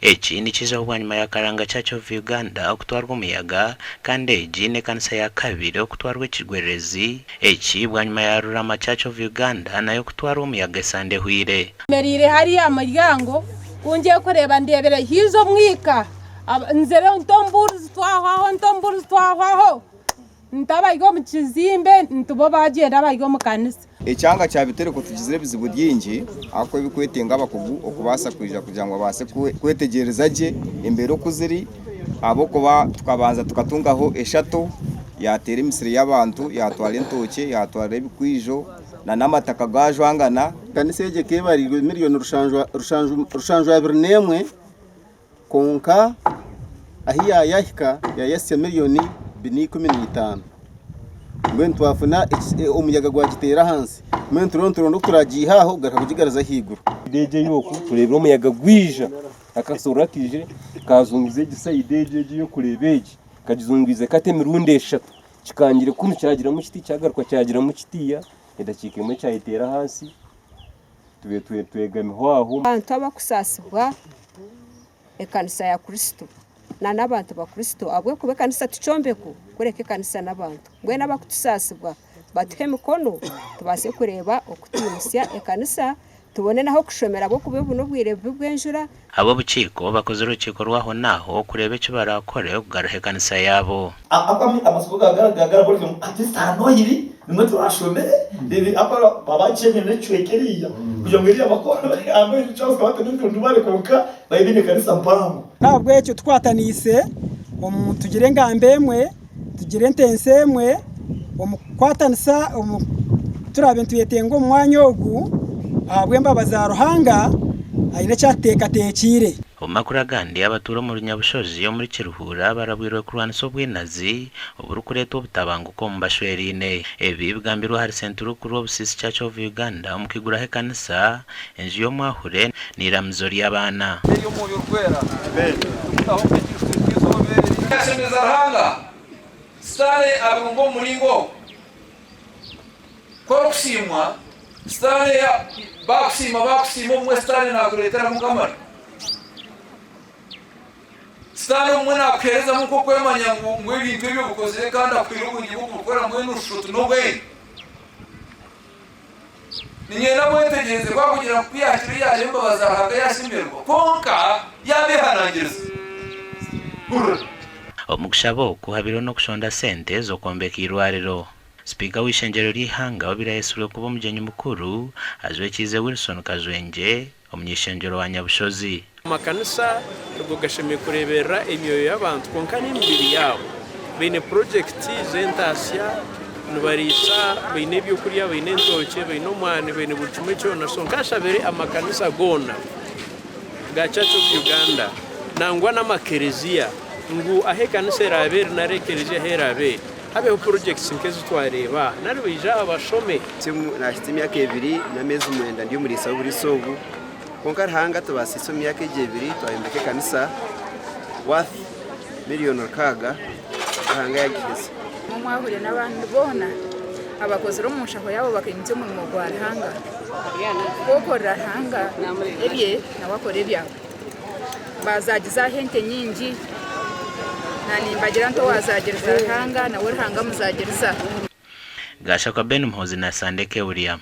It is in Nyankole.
Eki nikiijaho bwanyima ya Karanga Church of Uganda okutwarwa omuyaga kandi egi n'ekanisa ya kabiri okutwarwa ekigwererezi eki bwanyima ya Rurama Church of Uganda nayo okutwarwa omuyaga esande ehweire. Nyemereire hariya aha muryango, ku ngiye kureeba ndeebire haija omwika, nzire nti omubuurizi twahwaho, nti omubuurizi twahwaho, nti abari omu kizimbe nti bo baagyenda abari omu kanisa. Ekyanga kya Bitereko tugizire ebizibu bingi ahakuba ebikwetenga abakugu okubaasa kwija kugira ngu babaase kwetegyereza gye embeera oku ziri ahabw'okuba tukabanza tukatungaho eshato yaateera emisiri y'abantu yaatwara entookye yaatwara ebikwijo n'amataka gaajwangana. Ekanisa egi ekaba ebariirwe miriyoni 721 kwonka ahi yaayahika yaayahitsya miriyoni 415. Mbwenu twafuna omuyaga gwagiteera ahansi, mbwenu turiyo nituronda oku turaagiihe aho kugaruka kugigaruza ahaiguru. Egi ey'oku tureebire omuyaga gwija akasorora kaijire kazunguza egi sayidi egi egi ey'okureeba egi kagizungwize kati emirundi eshatu kikangire kunu kyagiramu kiti kyagaruka kyagiramu kitiya edakiika emwe kyayeteera ahansi tube twegamiho aho. Abantu abakusaasibwa ekanisa ya Kristo n'abantu ba Kristo ahabw'okuba ekanisa ti kyombeko kureka ekanisa n'abantu. Mbwenu abakutusaasibwa batuhe emikono tubaase kureeba oku twimutsya ekanisa tubone n'ah'okushomera ahabw'okuba obu n'obwire bubi bw'enjura. Ab'obukiiko bakozire orukiiko rw'aho n'aho kureeba eki baraakore kugaruha ekanisa yaabo. Amasiko gagarakoreka ngu at least aha Noiri nimwo turashomere then bakyenyine ekicweka eriya kugira ngu eriya aha Noiri Charles bakaba bataine entundubare kwonka bari baine ekanisa mpango. N'ahabw'ekyo tukwataniise omu tugire engamba emwe, tugire entensa emwe omu kukwatanisa omu turaabe nitwetenga omu mwanya ogu ahabw'embabazi za Ruhanga aine eki atuteekateekiire. Omu makuru agandi, abatuura omuri Nyabushozi omuri Kiruhura barabwirwe kurwanisa obwinazi oburikureetwa obutabanguko omu bashweraine. Ebi bigambirwe ahari Sentulukuru w'Obusiisi Church of Uganda omu kwiguraho ekanisa, enju y'omwahure n'eiramizo ry'abaana. Yashemeza Ruhanga, Sitaane abirunga omu muringo ogu. Ku orikusiimwa, Sitaane baakusiima baakusiima obumwe Sitaane naakureeteramu nk'amaryo. Sitaane obumwe naakuheerezamu nk'okwemanya ngu ngu ebintu ebi obikozire kandi akuhaire obwengye bw'okubikora mbwenu oshusha oti n'obwengye. Niinyenda mwetegyereze ku arikugira ngu ku yaahikire yaareeba embabazi za Ruhanga yaashemererwa, kwonka yaabeehanangiriza. Hurira! Omu kushaba oku habaireho n'okushonda sente z'okwombeka eirwariro. Sipiika w'eishengyero ry'eihanga obaire ayetsirwe kuba omugyenyi mukuru ajwekiize Wilson Kajwengye, omuny'eishengyero wa Nyabushozi. Amakanisa nigo gashemereire kureeberera emyoyo y'abantu kwonka n'emibiri yaabo. Baine purogyekiti z'entaasya, nibariisa, baine ebyokurya, baine entookye, baine omwani, baine buri kimwe kyona. So nkashabire amakanisa goona ga Church of Uganda nangwa n'amakereziya ngu ahu ekanisa eraabe eri nari ekereziya ahu eraabe eri, Habeho projects nk'ezi twareeba aha nari baije aha bashome. Naahitsya emyaka ebiri n'ameezi mwenda ndi omuriisa w'oburiisa obu, kwonka Ruhanga atubaasiise omu myaka egi ebiri twayombeka ekanisa worth miriyoni rukaaga Ruhanga yaagiheza. Omwahurire n'abandi boona abakozire omu nshaho yaabo bakaimutsya omurimo gwa Ruhanga. Ku okorera Ruhanga ebye, nawe akora ebyawe. Baazaagiza aho ente nyingi, na nimbagira nti owazaagiriza Ruhanga, nawe Ruhanga amuzaagiriza. Gashakwa Ben Muhoozi na Sandeke William.